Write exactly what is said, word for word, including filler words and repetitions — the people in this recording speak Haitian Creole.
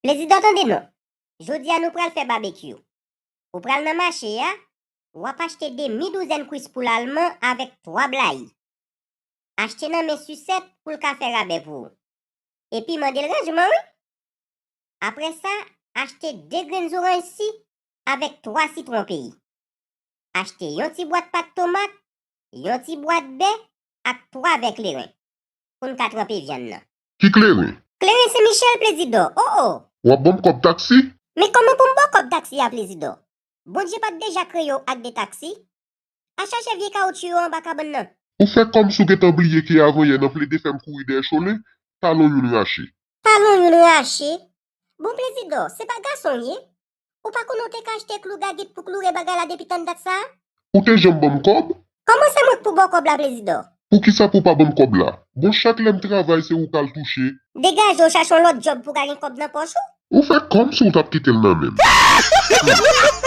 Plezidò, tande non. Jodi a nou pral fè babekyou. Ou pral nan mache a, w ap achte demi douzèn kwis poul alman avèk twa blayi. Achte nan men Sisèt pou l ka fè rabè pou ou. Epi mande l ranjman, wi. Apre sa, achte de grenn zoranj si avèk twa sitwon peyi. Achte yon ti bwat pat tomat, yon ti bwat bè ak twa vè kleren pou n ka tranpe vyann nan. Ki kleren? Kleren Sen Michèl, Plezidò. O, o! W ap ban m kòb taksi? Men kòman pou m ba w kòb taksi a, Plezidò? Bondye pa t deja kreye w ak de taksi? A chache vye kawotchou yo anba kabann nan. Ou fè kòmsi w gentan bliye ke avanyè nan plede fè m kouri dèyè Chole, talon youn rache. Talon youn rache? Bon, Plezidò, se pa gason w ye? Ou pa konnen w te ka achte klou gagit pou kloure bagay la depi tann dat sa a? Ou te janm ban m kòb? Kòman se mwen k pou ba w kòb la, Plezidò? Poukisa pou w pa ban m kòb la? Bon, chak lè m travay, se ou k al touche. Degaje w chache yon lòt djòb pou w ka gen kòb nan pòch ou. Ou fè kòmsi w t ap kite l nan men m.